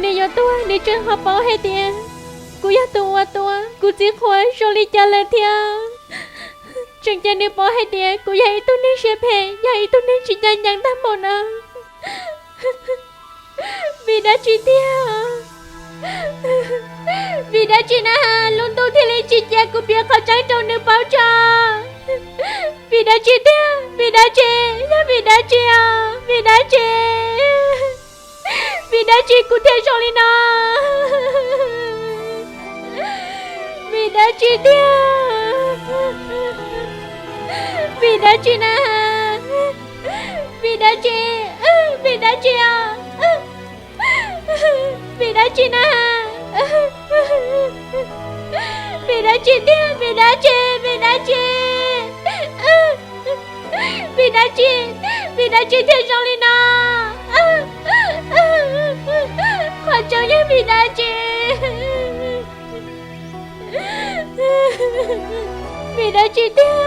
Nws yuav tuag, nws tseem ho paub hais tias kuv yog tus ua tua kuv txiv qhua zoo li cas lawm thiab. Tseem cia nws paub hais tias kuv yog ib tug neeg siab phem, yog ib tug neeg tsis ncaj ncees ntag npaum no. Vim dab tsi tiag? Vim dab tsi na, lub ntuj thiaj li tsis cia kuv piav qhov tseeb rau nws paub tso? Vim dab tsi tiag? Vim dab tsi? Yog vim dab tsi os? Vim dab tsi? Vim dab tsi kuv thiaj zoo li no? Vim dab tsi tiag? Vim dab tsi na? Vim dab tsi? Vim dab tsi os? Vim dab tsi na? Vim dab tsi tiag? Vim dab tsi? Vim dab tsi? Vim dab tsi? Vim dab tsi thiaj zoo li no? Qhov tseeb yog vim dab tsi? Vim dab tsi tiag?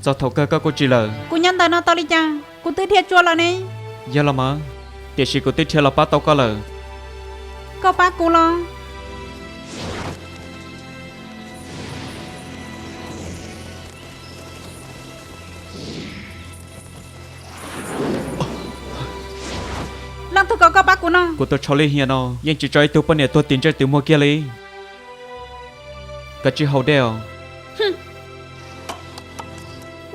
Txog thaum kawg koj kuj tsis lawm. Kuv nyob ntawm no tau li cas? Kuv twb dhia tsuag lawm ne. Yog los mas, tiam sis kuv twb dhia los pab tau koj lawm. Koj pab kuv los? Leej twg kom koj pab kuv no? Kuv tus Tshau Lij Hiam no yeej tsis tso ib tug poj niam tuag tim ntsej tim muag kiag li. Koj tsis haus dej os?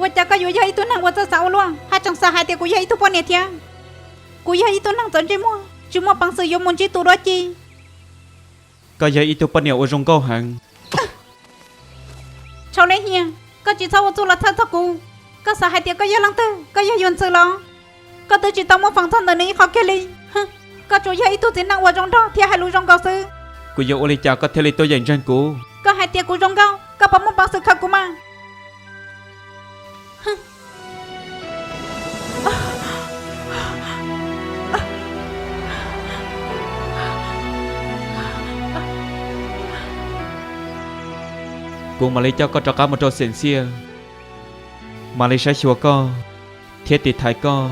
Ua cas koj yuav yog ib tug neeg ua txawj xav ua luaj, haj tseem xav hais tias kuv yog ib tug poj niam thiab? Kuv yog ib tug neeg txawv ntsej muag, tsis muaj peev xwm yuav mus ntsib tus dab tsi. Koj yog ib tug poj niam uas zoo nkauj heev. Tshau Lij Hiam, koj tsis txhob ua txuj los txhawj txog kuv. Koj xav hais tias koj yog leej twg? Koj yog Yuav Ntxwm los? Koj twb tsis tau muaj feem txog ntawm nws ib qho kiag li. Koj tsuas yog ib tug txiv neej uas zoo nraug thiab hais lus zoo nkaus xwb. Kuv yuav ua li cas koj thiaj li tuaj yeem ntseeg kuv? Koj hais tias kuv zoo nkauj, koj puas muaj peev xwm khaws kuv mas? Kuv mam li coj koj rov qab mus rau Xeem Xiaj, mam li saib xyuas koj thiab tiv thaiv koj,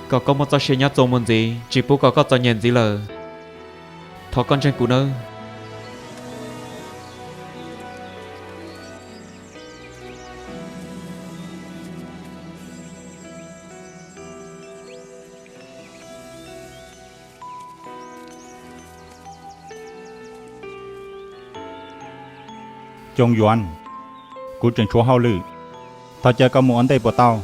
kom koj muaj txoj sia nyob txuas mus ntxiv, tsis pub kom koj txom nyem ntxiv lawm. Thov koj ntseeg kuv nawb. Coo Yuav, kuv tseem tshuav hauj lwm, thov caw koj mus ua ntej puas tau?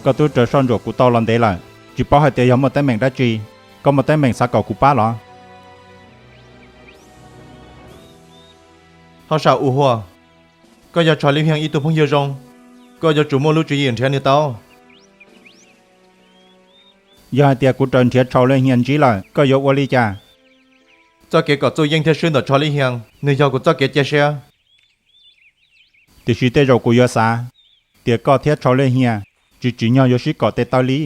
Koj twb raws soj ntsuam kuv tau los ntev lawm, tsis paub hais tias yog muaj teeb meem dab tsi, koj muaj teeb meem xav kom kuv pab los? Hauj sam U Huas, koj yog Tshau Lij Hiam ib tug phooj ywg zoo, koj yuav tsum muaj lub tswv yim nrhiav nws tau. Yog hais tias kuv raws nrhiav Tshau Lij Hiam ntsib lawm, koj yuav ua li cas? Txoj kev kom txuj yeej thiaj swb ntawm Tshau Lij Hiam, nws yog kuv txoj kev cia siab. Tiam sis tej zaum kuv yuav xav tias koj thiab Tshau Lij Hiam tsis tsim nyog yuav sib kom tes taw li.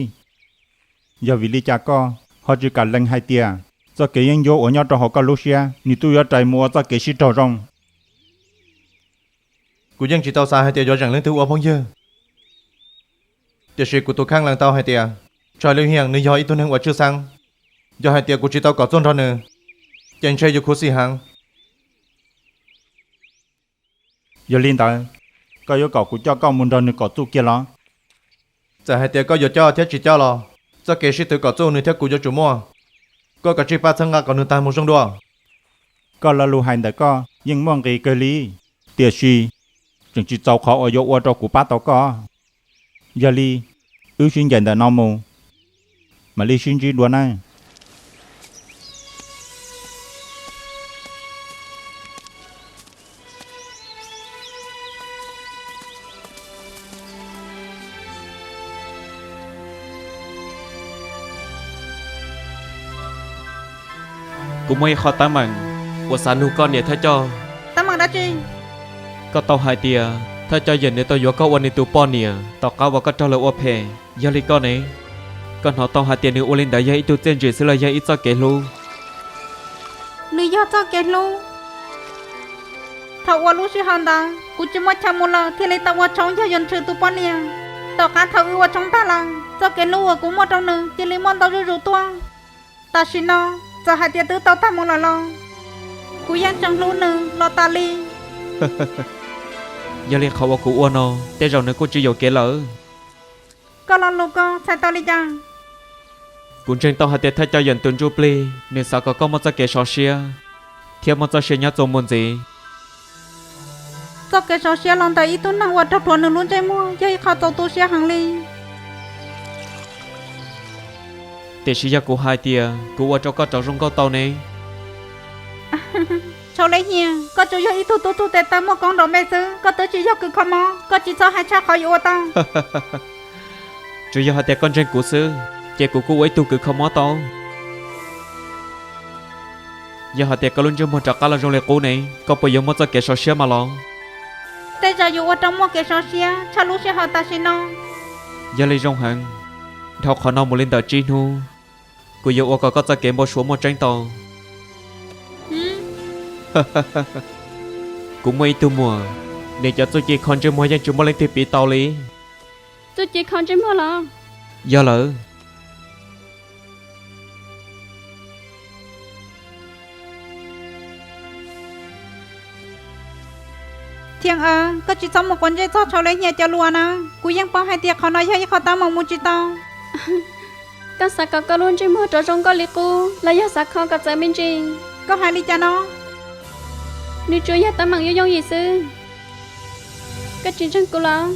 Yog vim li cas koj ho tsis kam lees hais tias txoj kev yeeb ncuab uas nyob rau hauv koj lub siab, nws twb yuav rais mus ua txoj kev sib raug zoo? Kuv yeej tsis tau xav hais tias yuav zeem leej twg ua phooj ywg, tiam sis kuv tus kheej lees tau hais tias Tshau Lij Hiam nws yog ib tug neeg uas tshwj xeeb. Yog hais tias kuv tsis tau kom txuj nrog nws, ces ntshe yuav khuv xim heev. Yog li ntawd, koj yuav kom kuv coj koj mus nrog nws kom txuj kiag los? Txawm hais tias koj yuav coj thiab tsis coj los, txoj kev sib tw kom txuj nws thiab kuv yuav tsum muaj. Koj kav tsij pab txhawb nqa kom nws tag mus zoo dua. Koj lo lus hais ntawm koj yeej muaj nqis kawg li, tiam sis tseem tsis txaus qhov uas yuav ua rau kuv pab tau koj. Yog li, wb sib ncaim ntawm no mus, mam li sib ntsib dua nawb. Kuv muaj ib qho teeb meem uas xav nug koj niam thawj coj. Teeb meem dab tsi? Koj tau hais tias thawj coj Yawm nws tau yuav koj ua nws tus poj niam tom qab uas koj raug lawv ua phem. Yog li koj ne, koj hnov tau hais tias nws ua li ntawd yog ib tug txiaj ntsim xwb los yog ib txoj kev hlub? Nws yog txoj kev hlub. Thaum ua lub sij hawm ntawd kuv tsis muaj chaw mus lawm thiaj li tau ua tshoob yog Yawm Nrhw tus poj niam. Tom qab thaum wb ua tshoob tag lawm, txoj kev hlub uas kuv muaj rau nws cia li muaj ntau zuj zus tuaj. Tam sim no, txawm hais tias twb tau tag mus lawm los kuv yeej tseem hlub nws los tas li. Yog li qhov uas kuv ua no tej zaum nws kuj tsis yuam kev lawm. Koj lo lus ko txhais tau li cas? Kuv ntseeg tau hais tias thawj coj Yawm tus ntsuj plig nws xav kom koj muaj txoj kev sov siab thiab muaj txoj sia nyob txuas mus ntxiv. Txoj kev sov siab los ntawm ib tug neeg uas raug rhuav nws lub ntsej muag yog ib qho txaus tu siab heev li. Tiam sis yog kuv hais tias kuv ua rau koj rov zoo nkauj tau ne? Tshau Liab Hiam, koj tsuas yog ib tug tub tug tes taw muaj koob nrov npe xwb, koj twb tsis yog kws kho mob, koj tsis txhob hais tshaj qhov yuav ua tau. Tsuas yog hais tias koj ntseeg kuv xwb, ces kuv kuj ua ib tug kws kho mob tau. Yog hais tias koj lub ntsej muag rov qab los zoo li qub ne, koj puas yuav muaj txoj kev sov siab mas los? Tej zaum yuav ua rau muaj kev sov siab tshaj lub sij hawm tam sim no. Yog li zoo heev, dhau qhov no mus li ntawm tsib hnub, kuv yuav ua kom koj txoj kev npau suav muaj tseeb tau. Kuv muaj ib tug muam, nws cov txuj ci kho ntsej muag yeej tsis muaj leej twg piv tau li. Txuj ci kho ntsej muag los? Yog lawm. Thiab, koj tsis txhob mus quav ntsej txog Tshau Liab Hiam cov lus na, kuv yeej paub hais tias qhov no yog ib qho teeb meem mus tsis tau. Koj xav kom koj lub ntsej muag rov zoo nkauj li qub los yog xav kho kom txawv me ntsis? Koj hais li cas no? Nws tsuas yog teeb meem yooj yooj yim xwb. Koj tsis ntseeg kuv los?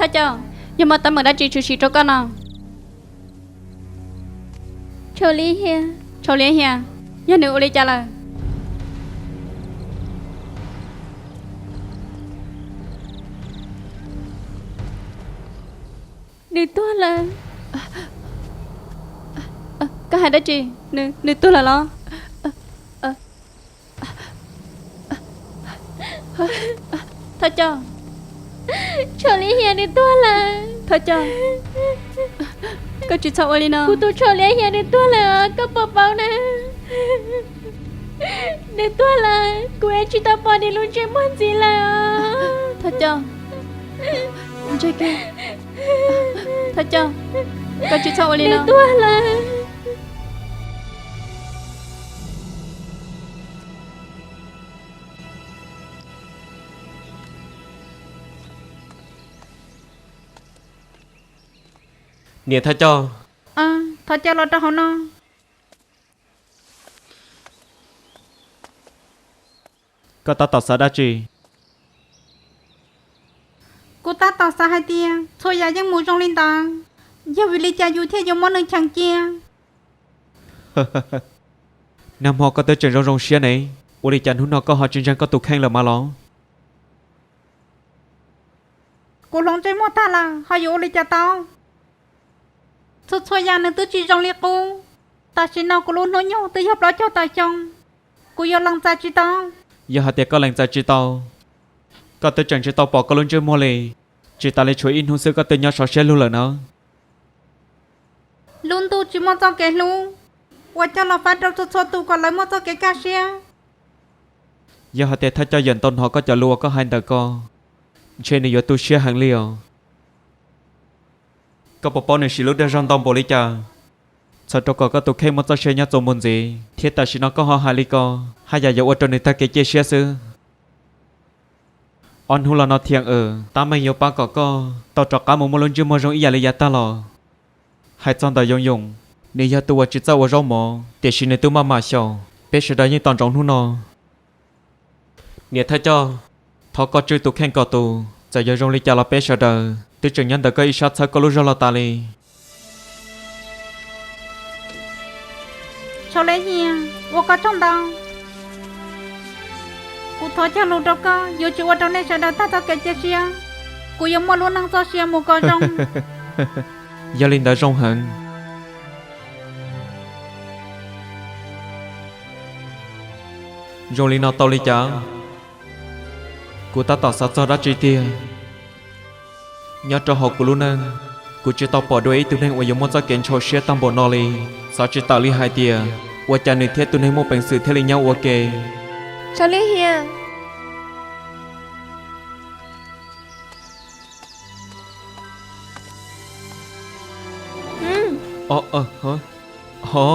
Thawj coj, yog muaj teeb meem dab tsi tshwm sim rau koj no? Tshau Liab Hiam, Tshau Liab Hiam, yog nws ua li cas lawm? Nws tuag lawm. Koj hais dab tsi? Nws tuag lawm los? Thawj coj, Tshau Liab Hiam nws tuag lawm. Thawj coj, koj tsis txhob ua li no. Kuv tus Tshau Liab Hiam nws tuag lawm, koj puas paub na? Nws tuag lawm, kuv yeej tsis tau pom nws lub ntsej muag ntxiv lawm. Thawj coj, ntsej kiag. Thawj coj, koj tsis txhob ua li no. Nws tuag lawm. Niam thawj coj. Thov caw los rau hauv no. Koj tab tom xav dab tsi? Kuv tab tom xav hais tias txhua yam yeej mus zoo li ntawd, yog vim li cas yus thiaj yuav muab nws cheem cia? Nag hmo koj twb tseem zoo zoo siab ne, ua li cas hnub no koj ho tsis ntseeg koj tus kheej lawm mas los? Kuv hloov ntsej muag tag lawm ho yuav ua li cas tau? Txhua txhua yam nws twb tsis zoo li qub. Tam sim no kuv lub hnub nyoog twb yog plaub caug tawm xyoo, kuv yuav lees txais tsis tau. Yog hais tias koj lees txais tsis tau, koj twb tseem tsis tau pom koj lub ntsej muag li. Tsis tas li tshuav ib hnub xwb koj twb nyob sov siab lug lawm na. Lub ntuj tsis muaj txoj kev hlub uas coj los faib rau txhua txhua tus kom lawv muaj txoj kev kaj siab. Yog hais tias thawj coj Yawm tau hnov koj cov lus uas koj hais ntawm ko, ntshe nws yuav tu siab heev li os. Koj puas paub nws siv lub dag zog ntau npaum li cas, txhawm rau kom koj tus kheej muaj txoj sia nyob txuas mus ntxiv, thiab tam sim no koj ho hais li ko, haj yam yuav ua rau nws tag kev cia siab xwb. Ob hnub los no Thiam Awm tab meeg yuav pab kom koj tau rov qab mus muaj lub ntsej muag zoo ib yam li yav tag los. Hais txog ntawm Yoov Yoom, nws yog tus uas tsis txawj ua zaub mov tiam sis nws twb maj mam xyaum, peb sawv daws yeej tos ntsoov hnub no. Niam thawj coj, Thov koj tswj tus kheej kom tus, txawm yog zoo li cas los peb sawv daws twb tseem nyob ntawm koj ib sab txhawb koj lub zog los tas li. Txhob li hias, ua koj tsaug ntau. Kuv thov cog lus rau koj, yuav tsis ua rau nej sawv daws tag txoj kev cia siab. Kuv yuav muaj lub neej txoj sia mus kom zoo. Yog li ntawd zoo heev. Zoo li no tau li cas? Kuv tab tom xav txog dab tsi tiag. Nyob rau hauv kuv lub neej, kuv tsis tau pom dua ib tug neeg uas yuav muaj txoj kev ntshau siab tag npaum no li. Xav tsis tawm li hais tias ua cas nws thiab tus neeg muaj peev xwm thiaj li nyob ua ke. Txhob li hias. Ho,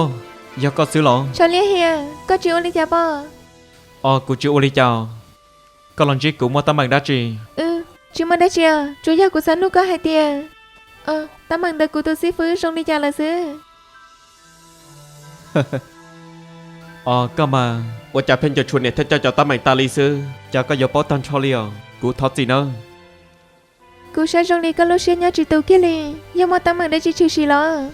yog koj xwb los? Txhob li hias, koj tsis ua li cas pob? Os, kuv tsis ua li cas. Koj los ntsib kuv muaj teeb meem dab tsi? Tsis muaj dab tsi os, tsuas yog kuv xav nug koj hais tias, teeb meem ntawm kuv tus xib fwb zoo li cas lawm xwb. Os, koj mas ua cas pheej nco tshuav niam thiab txiv cov teeb meem tas li xwb, cas koj yuav paub tag nrho li os, kuv thov txim nawb. Kuv saib zoo li koj lub siab nyob tsis tus kiag li, yog muaj teeb meem dab tsi tshwm sim los?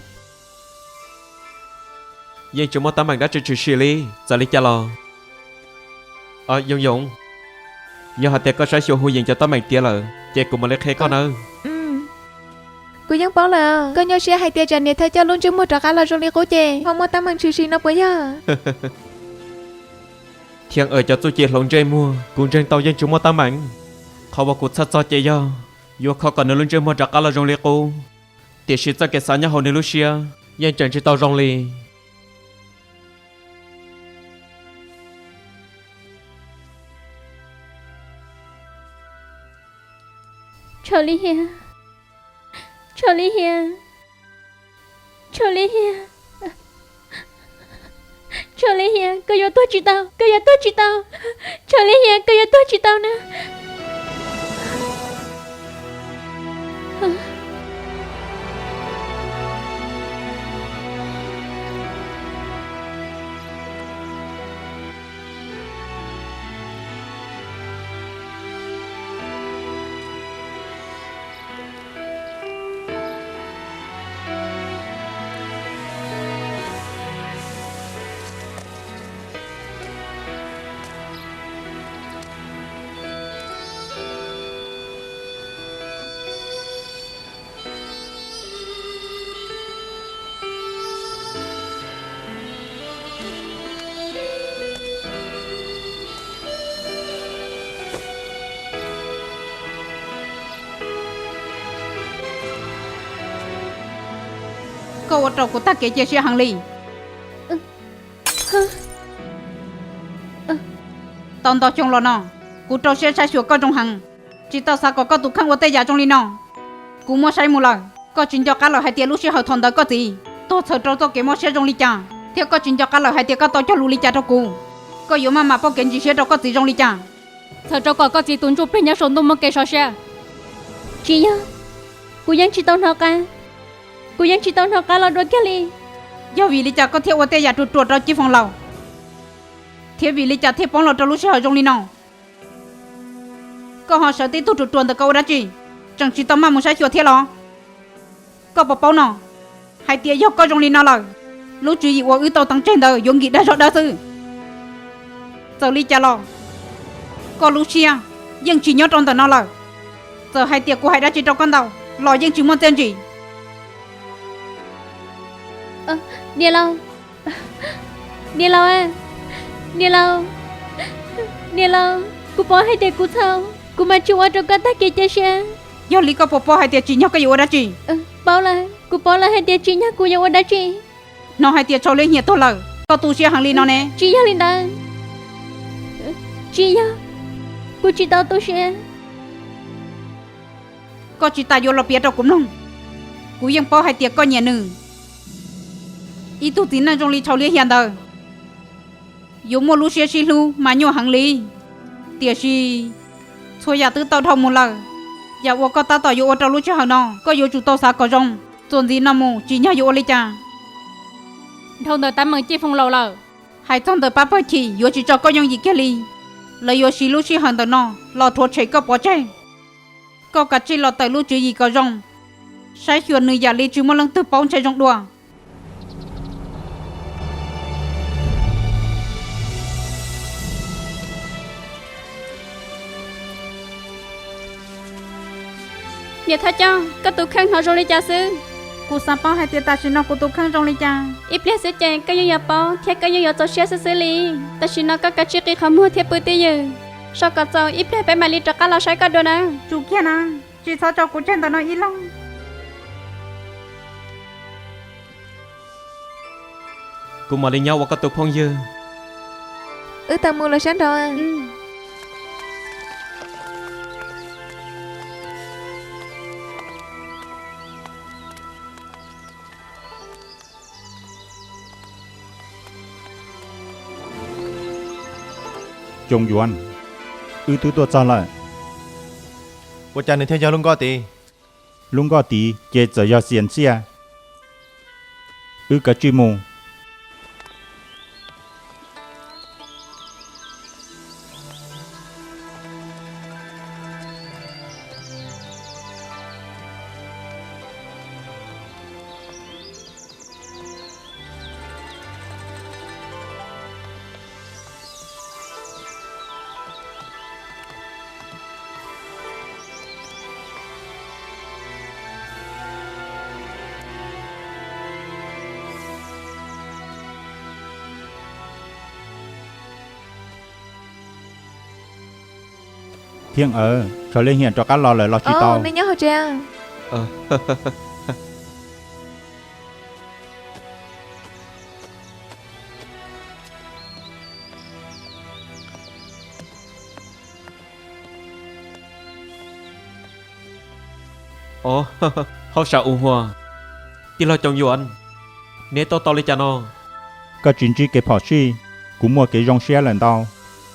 Yeej tsis muaj teeb meem dab tsi tshwm sim li, txawm li cas los. Yoov Yoov, yog hais tias koj saib xyuas Hu Yees cov teeb meem tiav lawm ces kuv mam li qhia koj nawb. Kuv yeej paub lawm, koj nyuaj siab hais tias tsam niam thiab coj lub ntsej muag rov qab los zoo li qub ces ho muaj teeb meem tshwm sim no puas yog? Thiab cov txuj ci hloov ntsej muag kuv ntseeg tau yeej tsis muaj teeb meem. Qhov uas kuv txhawj txog ces yog yuav kho kom nws lub ntsej muag rov qab los zoo li qub, tiam sis txoj kev xav nyob hauv nws lub siab yeej tseem tsis tau zoo li. Txhob li hias, txhob li hias, txhob li hias, txhob li hias, koj yuav tuag tsis tau, koj yuav tuag tsis tau, txhob li hias, koj yuav tuag tsis tau na. Koj ua rau kuv tag kev cia siab heev li. Tau ntau xyoo los no, kuv rau siab saib xyuas koj zoo heev, tsis tau xav kom koj tus kheej ua tej yam zoo li no. Kuv muab saib mus lawm, koj tsis nco qab lawm hais tias lub sij hawm thaum ntawd koj txiv tuag txhawm rau txoj kev mob siab zoo li cas, thiab koj tsis nco qab lawm hais tias koj tau cog lus li cas rau kuv. Koj yuav maj mam pauj kev ntsis siab rau koj txiv zoo li cas, txhawm rau kom koj txiv tus ntsuj plig nyob saum ntuj muaj kev sov siab. Tsis yog, kuv yeej tsis tau hnov qab, kuv yeej tsis tau hnov qab los dua kiag li. Yog vim li cas koj thiaj ua tej yam ruam ruam rau Cib Foom Laus, thiab vim li cas thiaj poob los rau lub sij hawm zoo li no? Koj ho sawv tib tug ruam ruam ntawm ko ua dab tsi? Tseem tsis tau maj mus saib xyuas thiab los? Koj puas paub no, hais tias yog koj zoo li no lawm, lub tswv yim uas wb tau teev tseg ntawd yuav nkim dag zog dawb xwb. Txawm li cas los koj lub siab yeej tsis nyob rau ntawm no lawm. Txawm hais tias kuv hais dab tsi rau koj ntau los yeej tsis muaj txiaj ntsig. Niam laus, niam laus, niam laus, niam laus, kuv paub hais tias kuv txhaum, kuv mam tsis ua rau koj tag kev cia siab. Yog li koj puas paub hais tias tsim nyog koj yuav ua dab tsi? Paub lawm, kuv paub lawm hais tias tsim nyog kuv yuav ua dab tsi. Hnov hais tias Txhob Liab Hiam tuag lawm, koj tu siab heev li no ne? Tsis yog li ntawd. Tsis yog, kuv tsis tau tu siab. Koj tsis tas yuav los piav rau kuv mloog. Kuv yeej paub hais tias koj nyiam nws. Ib tug txiv neej zoo li Txhob Liab Hiam ntawd yuav muaj lub siab sib hlub mas nyuaj heev li. Tiam sis txhua yam twb tau dhau mus lawm. Yam uas koj tab tom yuav ua rau lub sij hawm no, koj yuav tsum tau xav kom zoo. Txuas ntxiv no mus tsim nyog yuav ua li cas? Dhau ntawm teeb meem Cib Foom Laus lawm, hais txog ntawm pab pawg chim yuav tsis tso koj yooj yim kiag li. Lawv yuav siv lub sij hawm ntawm no los rhuav tshem koj pov tseg. Koj kav tsij los tawm lub tswv yim kom zoo, saib xyuas nws yam li tsis muaj leej twg paub ntshe zoo dua. Niam thawj coj, koj tus kheej hnov zoo li cas xwb? Kuv xav paub hais tias tam sim no kuv tus kheej zoo li cas. Ib pliag xwb ces koj yeej yuav paub thiab koj yeej yuav txaus siab xwb xwb li. Tam sim no koj kav tsij qi qhov muag thiab pw twj ywm, so kom txaus ib pliag peb mam li rov qab los saib koj dua na. Tsum kiag na, tsis txhob tso kuv tseg ntawm no ib leeg. Kuv mam li nyob ua koj tus phooj ywg. Wb tau mus lawm sab nraud. Coos Yuav, wb twb tuaj txog lawm. Ua cas nws thiaj yog lub nkoj tid? Lub nkoj tid ces txawm yog xias xiaj. Wb kav tsij mus. Thiab Awv, Tshos Liab Hiam rov qab los lawm los tsis tau? Nws nyob hauv tsev. Hauj sam U Huas, tij laug Coos Yuav, neb tuaj tau li cas no? Koj tsis ntsib kev phom sij, kuv muaj kev zoo siab lawm ntau.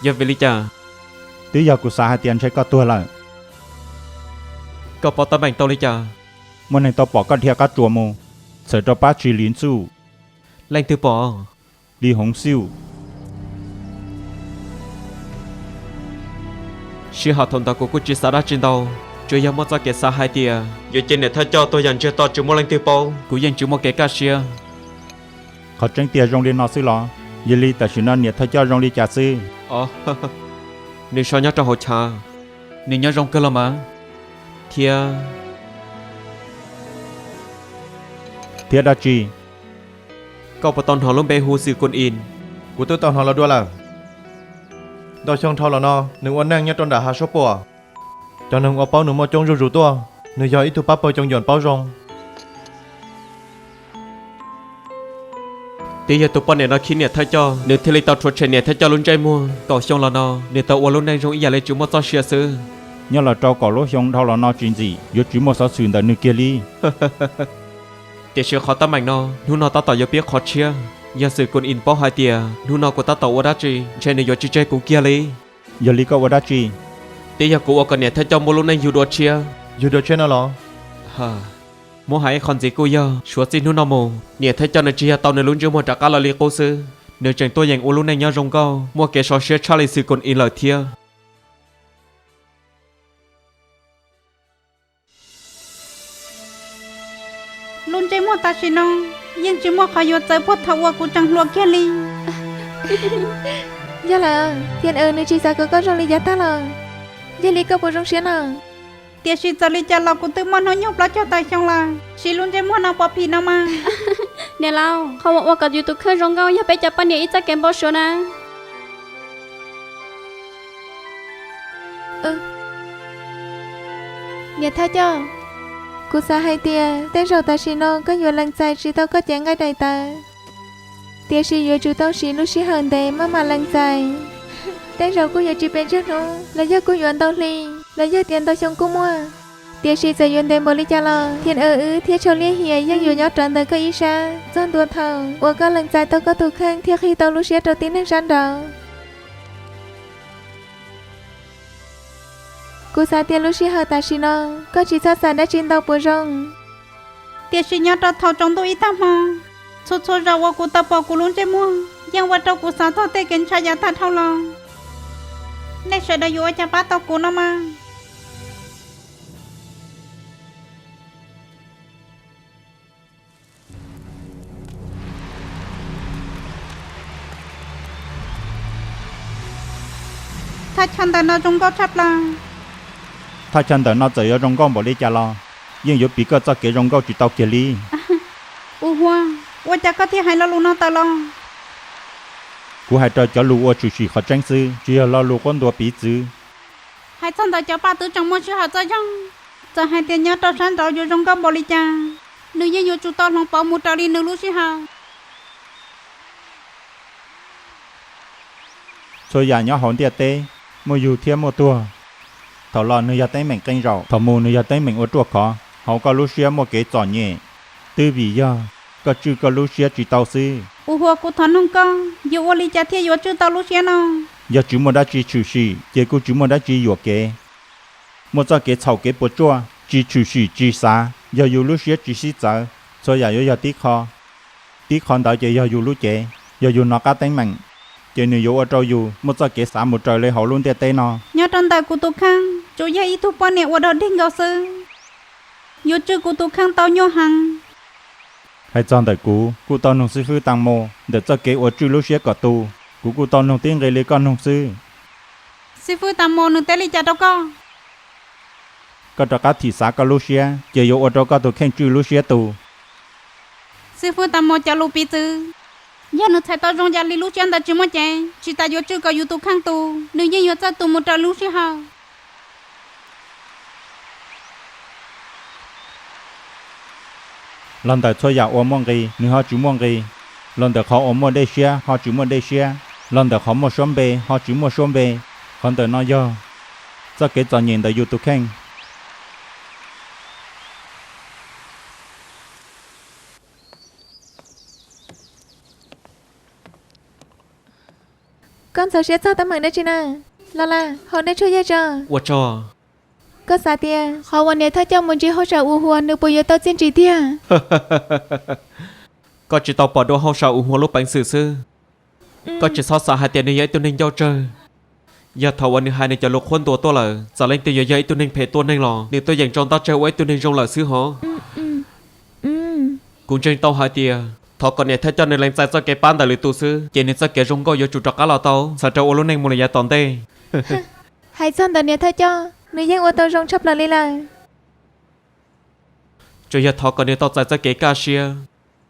Yog vim li cas? Twb yog kuv xav hais tias ntshe koj tuag lawm. Koj paub teeb meem tau li cas? Muaj neeg tau pom koj dhia qab tsuas mus, txhawm rau pab tsis Lis Ntxuj. Leej twg pom? Lis Hoov Xwj. Sij hawm thaum ntawd kuv kuj tsis xav dab tsi ntau, tsuas yog muaj txoj kev xav hais tias yuav cia niam thawj coj tuag yam ntsiag to tsis muaj leej twg paub, kuv yeej tsis muaj kev kaj siab. Qhov tseeb tiag zoo li no xwb los? Yog li tam sim no niam thawj coj zoo li cas xwb? Nws so nyob rau hauv chav, nws nyob zoo kawg los mas. Thiab, thiab dab tsi? Koj puas tau hnov lub npe hu Xwm Koos Is? Kuv twb tau hnov los dua lawm. Ntau xyoo dhau los no nws ua neej nyob rau nram hav suab puam. Cov neeg uas paub nws muaj coob zuj zus tuaj, nws yog ib tug pab pawg Coos Yuam paub zoo. Twb yog tus poj niam no khib niam thawj coj, nws thiaj li tau rhuav tshem niam thawj coj lub ntsej muag. Kaum xyoo los no nws tau ua lub neej zoo ib yam li tsis muaj txoj sia xwb. Nyob los rau kaum lub xyoo dhau los no tsis ntxim yuav tsis muaj xov xwm ntawm nws kiag li. Tiam sis qhov teeb meem no hnub no tab tom yuav pib qhov tshiab. Yog Xwm Koos Is paub hais tias hnub no kuv tab tom ua dab tsi, ntshe nws yuav tsis tseg kuv kiag li. Yog li koj ua dab tsi? Twb yog kuv ua kom niam thawj coj muaj lub neej yug dua tshiab. Yug dua tshiab no los? Muab hais ib qho ntxiv kuj yog suav txij hnub no mus, niam thawj coj nws tsis yog tau nws lub ntsej muag rov qab los li qub xwb, nws tseem tuaj yeem ua lub neej nyob zoo nkauj, muaj kev so siab tshaj li Xwm Koos Is lawm thiab. Lub ntsej muag tam sim no yeej tsis muaj qhov yuav txawv puag thaum uas kuv tseem hluas kiag li. Yog lawm, Thiaj Aws nws tsis xav kom koj zoo li yav tag lawm. Yog li koj puas zoo siab na? Tiam sis txawm li cas los kuv twb muaj hnub nyoog plaub caug tawm xyoo lawm, siv lub ntsej muag no pov phim no mas. Niam laus, qhov uas ua kom yus tus kheej zoo nkauj yog peb cov poj niam ib txoj kev npau suav na. Niam thawj coj, kuv xav hais tias tej zaum tam sim no koj yuav lees txais tsis tau koj cev nqaij daim tawv, tiam sis yuav tsum tau siv lub sij hawm ntev maj mam lees txais. Tej zaum kuj yuav tsis pes tsawg hnub los yog kuj yuav ntau hli los yog tias ntau xyoo kuj muaj. Tiam sis txawm yuav ntev npaum li cas los Thiaj Aws wb thiab Tshau Liab Hiam yeem yuav nyob rawv ntawm koj ib sab txog ntua thaum uas koj lees txais tau koj tus kheej thiab qhib tau lub siab rau tib neeg sab nraud. Kuv xav tias lub sij hawm tam sim no koj tsis txhob xav dab tsi ntau puas zoo? Tiam sis nyob rau thaum tsaus ntuj ib tag hmo, txhua txhua zaus uas kuv tau pom kuv lub ntsej muag yeej ua rau kuv xav txog tej kev ntshaw yav tag dhau los. Nej sawv daws yuav ua cas pab tau kuv no mas? Thaj chaw ntawm no zoo nkauj tshaj plaws. Thaj chaw ntawm no txawm yuav zoo nkauj npaum li cas los yeej yuav piv koj txoj kev zoo nkauj tsis tau kiag li. U Hua, ua cas koj thiaj hais lo lus no tawm los? Kuv hais raws cov lus ua tshwm sim qhov tseeb xwb, tsis yog lo lus quab ntuas piv txwv. Hais txog ntawm cov paj twb tseem muaj sij hawm txawj zog, txawm hais tias nyob rau sab nraud yuav zoo nkauj npaum li cas, nws yeej yuav tsum tau hloov pauv mus raws li nws lub sij hawm. Txhua yam nyob hauv ntiaj teb muaj yug thiab muaj tuag. Thaum los nws yog teeb meem qee zaum, thaum mus nws yog teeb meem ua ruaj khov. Hauv koj lub siab muaj kev txom nyem, twb vim yog koj tswj koj lub siab tsis tau xwb. U Hua, kuv thov noog koj, yuav ua li cas thiaj yuav tswj tau lub siab no? Yog tsis muaj dab tsi tshwm sim ces kuj tsis muaj dab tsi yuam kev. Muaj txoj kev txhaum kev puas tsuaj, tsis tshwm sim tsis xav, yog yus lub siab tsis sib txawv, txhua yam yuav yog tib qho. Tib qho ntawd ces yog yus lub cev. Yog yus hnov qab teeb meem, ces nws yuav ua rau yus muaj txoj kev xav mus raws li hauv lub ntiaj teb no. Nyob rau ntawm kuv tus kheej, tsuas yog ib tug poj niam ua dog dig nkaus xwb, yuav tswj kuv tus kheej tau nyuaj heev. Hais txog ntawm kuv, kuj tau nug xib fwb Tag Mus ntawm txoj kev uas tswj lub siab kom tu, kuv kuj tau nug tib nqi li koj nug xwb. Xib fwb Tag Mus nws teb li cas rau koj? Koj rov qab thim xav koj lub siab ces yuav ua rau koj tus kheej tswj lub siab tu. Xib fwb Tag Mus cov lus piv txwv, yog nws txhais tau zoo yam li lub siab ntawd tsis muaj cev, tsis tas yuav tswj kom yus tus kheej tu, nws yeej yuav txawj tu mus raws lub sij hawm. Los ntawm txhua yam uas muaj nqis nws ho tsis muaj nqis, los ntawm qhov uas muaj dej siab ho tsis muaj dej siab, los ntawm qhov muaj suab npe ho tsis muaj suab npe, qhov ntawm no yog txoj kev txom nyem ntawm yus tus kheej. Koj ntxhov siab txog teeb meem dab tsi na? Los las, haus dej tshuaj yeej tso. Ua tsaug. Koj xav tias qhov uas niam thawj coj mus ntsib hauj sam U Hua nws puas yuav tau txiaj ntsig tiag? Koj tsis tau pom dua hauj sam U Hua lub peev xwm xwb. Koj tsis txhob xav hais tias nws yog ib tug neeg ncauj tsawg. Yog thaum uas nws hais nws cov lus qhuab ntuas tuaj lawm, txawm leej twg yuav yog ib tug neeg phem tuaj neeg los nws tuaj yeem tso ntaub tseg ua ib tug neeg zoo lawm xwb hov. Kuv ntseeg tau hais tias thov kom niam thawj coj nws lees txais txoj kev pab ntawm lwm tus xwb ces nws txoj kev zoo nkauj yuav tsum rov qab los tau txhawm rau ua lub neej mus lawm yav tom ntej. Hais txog ntawm niam thawj coj, nws yeej ua tau zoo tshaj plaws li lawm. Tsuas yog thov kom nws tau txais txoj kev kaj siab,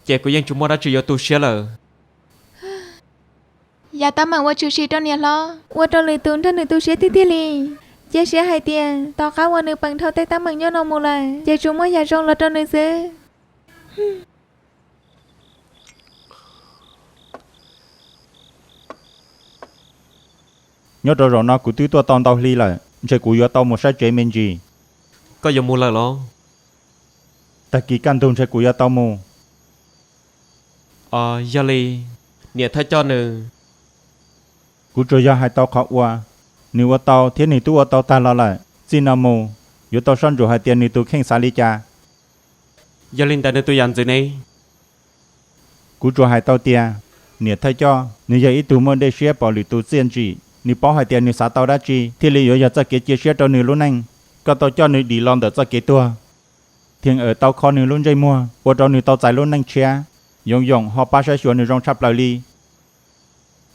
ces kuv yeej tsis muaj dab tsi yuav tu siab lawm. Yav teeb meem uas tshwm sim rau niam hlob, ua rau lwm tus nrog nws tu siab tiag tiag li. Cia siab hais tias tom qab uas nws peem dhau tej teeb meem nyob no mus lawm ces tsuas muaj yam zoo los rau nws xwb. Nyob rau zaum no kuv twb tuaj tau ntau hli lawm, ntshe kuv yuav tau mus sab tsev me ntsis. Koj yuav mus lawm los? Tag kis kaj ntug ntshe kuv yuav tau mus. Yog li, niam thawj coj nws. Kuv tsuas yog hais tau qhov uas nws ua tau thiab nws twb ua tau tag los lawm, txij no mus yuav tau soj ntsuam hais tias nws tus kheej xav li cas. Yog li ntawd nws tus yam ntxwv ne? Kuv tsuas hais tau tias, niam thawj coj, nws yog ib tug muaj dej siab pom lwm tus txiaj ntsim, nws paub hais tias nws xav tau dab tsi thiaj li yuav yog txoj kev cia siab rau nws lub neej. Koj tau coj nws dim los ntawm txoj kev tuag, thiaj tau kho nws lub ntsej muag ua rau nws tau txais lub neej tshiab, yoov yoom ho pab saib xyuas nws zoo tshaj plaws li.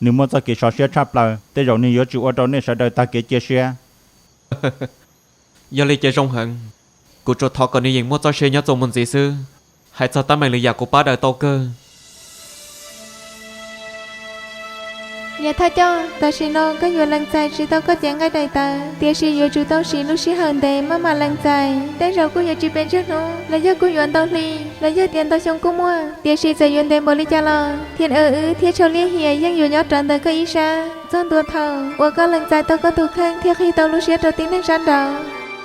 Nws muaj txoj kev sov siab tshaj plaws, tej zaum nws yuav tsis ua rau nej sawv daws tag kev cia siab. Yog li ces zoo heev, kuv tsuas thov kom nws yeem muaj txoj sia nyob txuas mus ntxiv xwb. Hais txog teeb meem lwm yam kuv pab daws tau kawg. Niam thawj coj, tam sim no koj yuav lees txais tsis tau koj cev nqaij daim tawv, tiam sis yuav tsum tau siv lub sij hawm ntev maj mam lees txais. Tej zaum kuj yuav tsis pes tsawg hnub los yog kuj yuav ntau hli los yog tias ntau xyoo kuj muaj, tiam sis txawm yuav ntev npaum li cas los thiab wb thiab Tshau Liab Hiam yeej yuav nyob rawv ntawm koj ib sab txog ntua thaum uas koj lees txais tau koj tus kheej thiab qhib tau lub siab rau tib neeg sab nraud.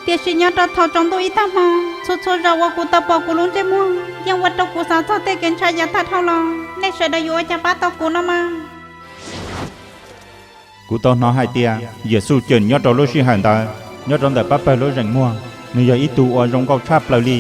Tiam sis nyob rau thaum tsaus ntuj ib tag hmo, txhua txhua zaus uas kuv tau pom kuv lub ntsej muag yeej ua rau kuv xav txog tej kev ntshai yav tag dhau los. Nej sawv daws yuav ua cas pab tau kuv no mas? Kuv tau hnov hais tias Yexus cawm nyob rau lub sij hawm ntawd, nyob rau ntawm pab pawg lub zeem muag, nws yog ib tug uas zoo nkauj tshaj plaws li.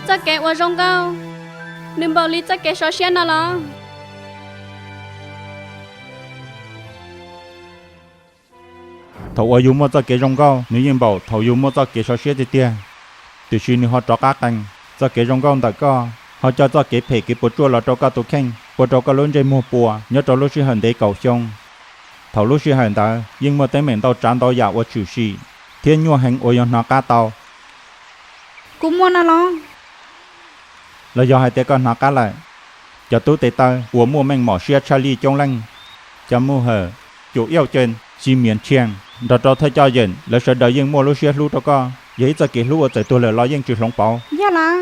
Txoj kev uas zoo nkauj, nws npaum li txoj kev sov siab no los? Thaum uas yus muaj txoj kev zoo nkauj, nws yeej npaum thaum yus muaj txoj kev sov siab tiag tiag. Tiam sis nws ho rov qab qees, txoj kev zoo nkauj ntawm koj ho coj txoj kev phem kev puas tsuaj los rau koj tus kheej, ua rau koj lub ntsej muag puas nyob rau lub sij hawm ntev kaum xyoo. Thaum lub sij hawm ntawd yeej muaj teeb meem ntau tsav ntau yam uas tshwm sim thiab nyuaj heev uas yuav hnov qab tau. Kuv muaj no los? Los yog hais tias koj hnov qab lawm, cov tub tes taw uas muaj meej mom siab tshaj lij coob leej, cov muj hawm, cum iauj cen, xi mias tshiaj, nrog rau thawj coj yeem, lawv sawv daws yeej muaj lub siab hlub rau koj. Yog ib txoj kev hlub uas txawm tuag lawm los yeej tsis hloov pauv. Yog lawm,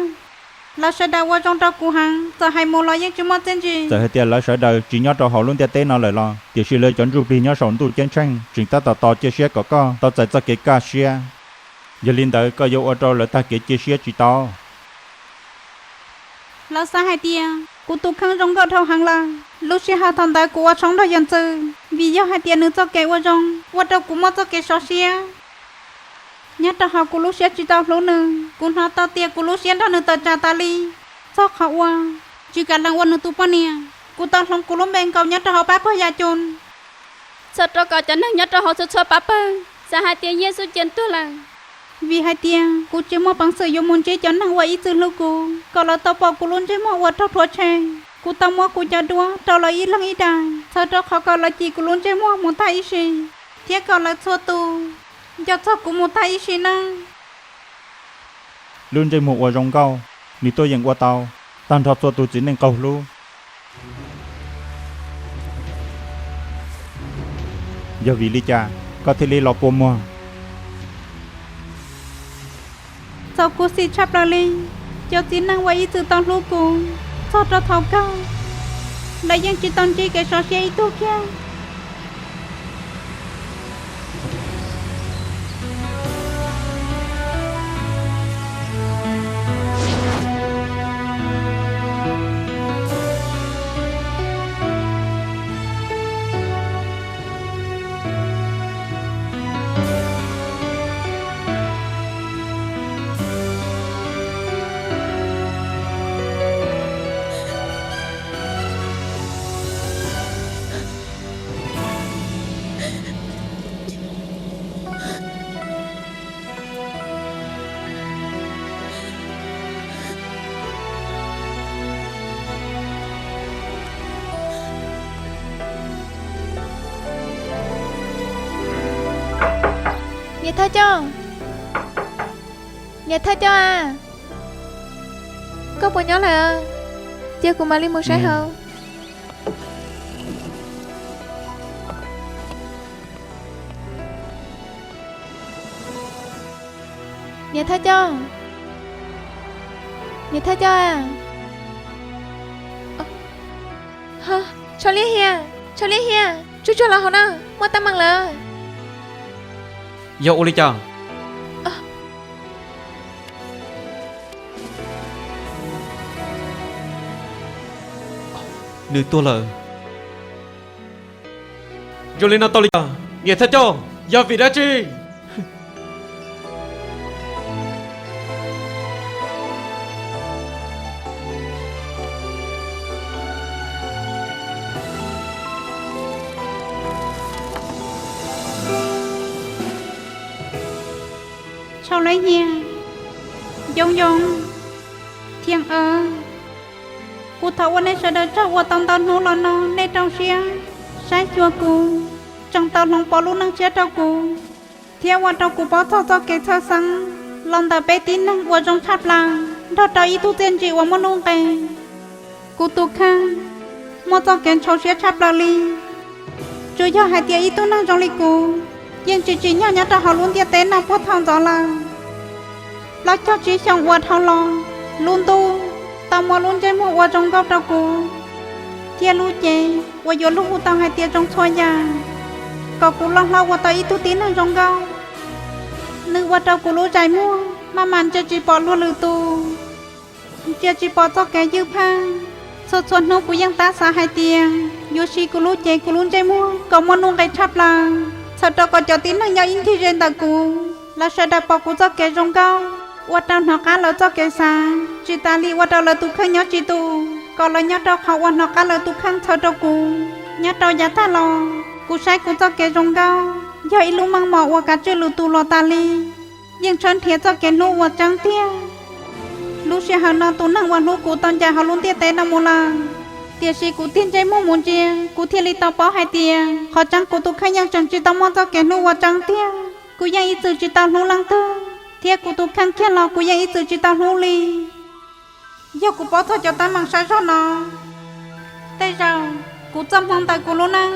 lawv sawv daws ua zoo rau kuv heev, txawm hais mus los yeej tsis muaj txiaj ntsig. Txawm hais tias lawv sawv daws tsis nyob rau hauv lub ntiaj teb no lawm los, tiam sis lawv cov ntsuj plig nyob saum ntuj ceeb tsheej tseem tab tom tos cia siab kom koj tau txais txoj kev kaj siab. Yog li ntawd koj yuav ua rau lawv tag kev cia siab tsis tau. Lawv xav hais tias kuv tus kheej zoo nkauj dhau heev lawm. Lub sij hawm thaum ntawd kuv ua tshoob nrog yawg ntxwv, vim yog hais tias nws txoj kev ua zoo ua rau kuv muaj txoj kev sov siab. Nyob rau hauv kuv lub siab tsis tau hlub nws, kuv hnov tau tias kuv lub siab nrog nws tawm tsam tas li, txog qhov uas tsis kam lees ua nws tus poj niam. Kuv tau hloov kuv lub npe nkaus nyob rau hauv pab pawg yam coos, txhawm rau kom cov neeg nyob rau hauv txhua txhua pab pawg xav hais tias Yexus cia tuag lawm. Vim hais tias kuv tsis muaj peev xwm yuav mus ntsib cov neeg uas ib txwm hlub kuv, kom lawv tau pom kuv lub ntsej muag uas raug rhuav tshem. Kuv tau muab kuv cov duab rau lawv ib leeg ib daim, txhawm rau qhov kom lawv cim kuv lub ntsej muag mus tag ib sim, thiab kom lawv txhua tus nco txog kuv mus tag ib sim neej. Lub ntsej muag uas zoo nkauj, nws tuaj yeem ua tau tag nrho txhua tus txiv neej qaug hlub. Yog vim li cas koj thiaj li los kua muag? Txaus khuv xim tshaj plaws li, cov txiv neej uas ib txwm tau hlub kuv, txog rau thaum kawg lawv yeej tsis tau ntsib kev sov siab ib tug kiag. Niam thawj coj, niam thawj coj a, koj puas nyob lawm? Cia kuv mam li mus saib hauv. Niam thawj coj, niam thawj coj a. Tshaus Liab Hiam, Tshaus Liab Hiam, tsuag tsuag los hauv na, muaj teeb meem lawm. Yog ua li cas? Nws tuag lawm. Zoo li no tau li cas? Niam thawj coj, yog vim dab tsi? Tshaus Liab Hiam, Yoov Yoov, Thiab Av, kuv thov ua nej sawv daws tsaug uas tau ntau hnub los no nej rau siab saib xyuas kuv, tseem tau hloov pauv lub neej tshiab rau kuv, thiab ua rau kuv paub txog txoj kev txhawj xeeb los ntawm peb tib neeg uas zoo tshaj plaws nrog rau ib tug txiaj ntsim uas muaj nuj nqis. Kuv tus kheej muaj txoj kev ntshau siab tshaj plaws li. Tsuas yog hais tias ib tug neeg zoo li kuv yeej tsis tsim nyog nyob rau hauv lub ntiaj teb no puag thaum ntxov lawm. Plaub caug tsib xyoos uas dhau los, lub ntuj tau muab lub ntsej muag uas zoo nkauj rau kuv, thiab lub cev uas yuav luag hu tau hais tias zoo txhua yam, kom kuv loj hlob ua tau ib tug tib neeg zoo nkauj. Nws ua rau kuv lub zais muag maj mam ntsia tsis pom luag lwm tus, ntsia tsis pom txoj kev ywj pheej. Txhua txhua hnub kuv yeej tab xav hais tias yuav siv kuv lub cev kuv lub ntsej muag kom muaj nuj nqis tshaj plaws, txhawm rau kom cov tib neeg nyob ib ncig ze ntawm kuv, lawv sawv daws pom kuv txoj kev zoo nkauj. ua rau hnov qab lawv txoj kev xav, tsis tas li ua rau lawv tus kheej nyob tsis tus, kom lawv nyob rau qhov uas hnov qab lawv tus kheej txhawj rau kuv. Nyob rau yav tag los, kuv saib kuv txoj kev zoo nkauj yog ib lub meej mom uas kav tswj lwm tus los tas li, yeej tshawb nrhiav txoj kev hlub uas tseeb tiag. Lub sij hawm no tus neeg uas hlub kuv tau ncaim hauv lub ntiaj teb no mus lawm. Tiam sis kuv tig ntsej muag mus ntsia, kuv thiaj li tau paub hais tias qhov tseeb kuv tus kheej yeej tseem tsis tau muaj txoj kev hlub uas tseeb tiag. Kuv yeej ib txwm tsis tau hlub leej twg, thiab kuv tus kheej kiag los kuv yeej ib txwm tsis tau hlub li. Yog kuv paub txog cov teeb meem saib zog no, tej zaum kuv txoj hmoo ntawm kuv lub neej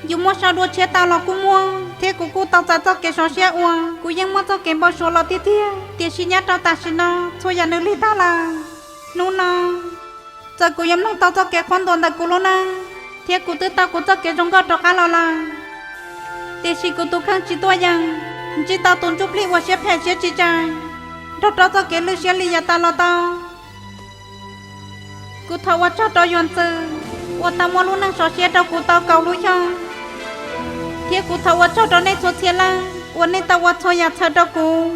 yuav muaj sab dua tshiab tau los kuj muaj, thiab kuv kuj tau txais txoj kev sov siab uas kuv yeej muaj txoj kev npau suav los tiag tiag. Tiam sis nyob rau tam sim no txhua yam nws lig tag lawm. Hnub no, txawm kuv yuav mloog tau txoj kev qhuab ntuas ntawm kuv lub neej, thiab kuv twb tau kuv txoj kev zoo nkauj rov qab los lawm, tiam sis kuv tus kheej tsis tuaj yeem ntsib tau tus ntsuj plig uas siab phem siab tsis tseeb, nrog rau txoj kev lwj siab li yav tas los tau. Kuv thov ua tsaug rau Yuam Ntxwm uas tau muab lub neej sov siab rau kuv tau kaum lub xyoo, thiab kuv thov ua tsaug rau nej txhua txhia leej uas nej tau ua txhua yam txhawb rau kuv.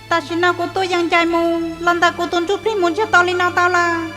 Tam sim no kuv tuaj yeem ncaim mus los ntawm kuv tus ntsuj plig mus ntsiag to li no tau lawm.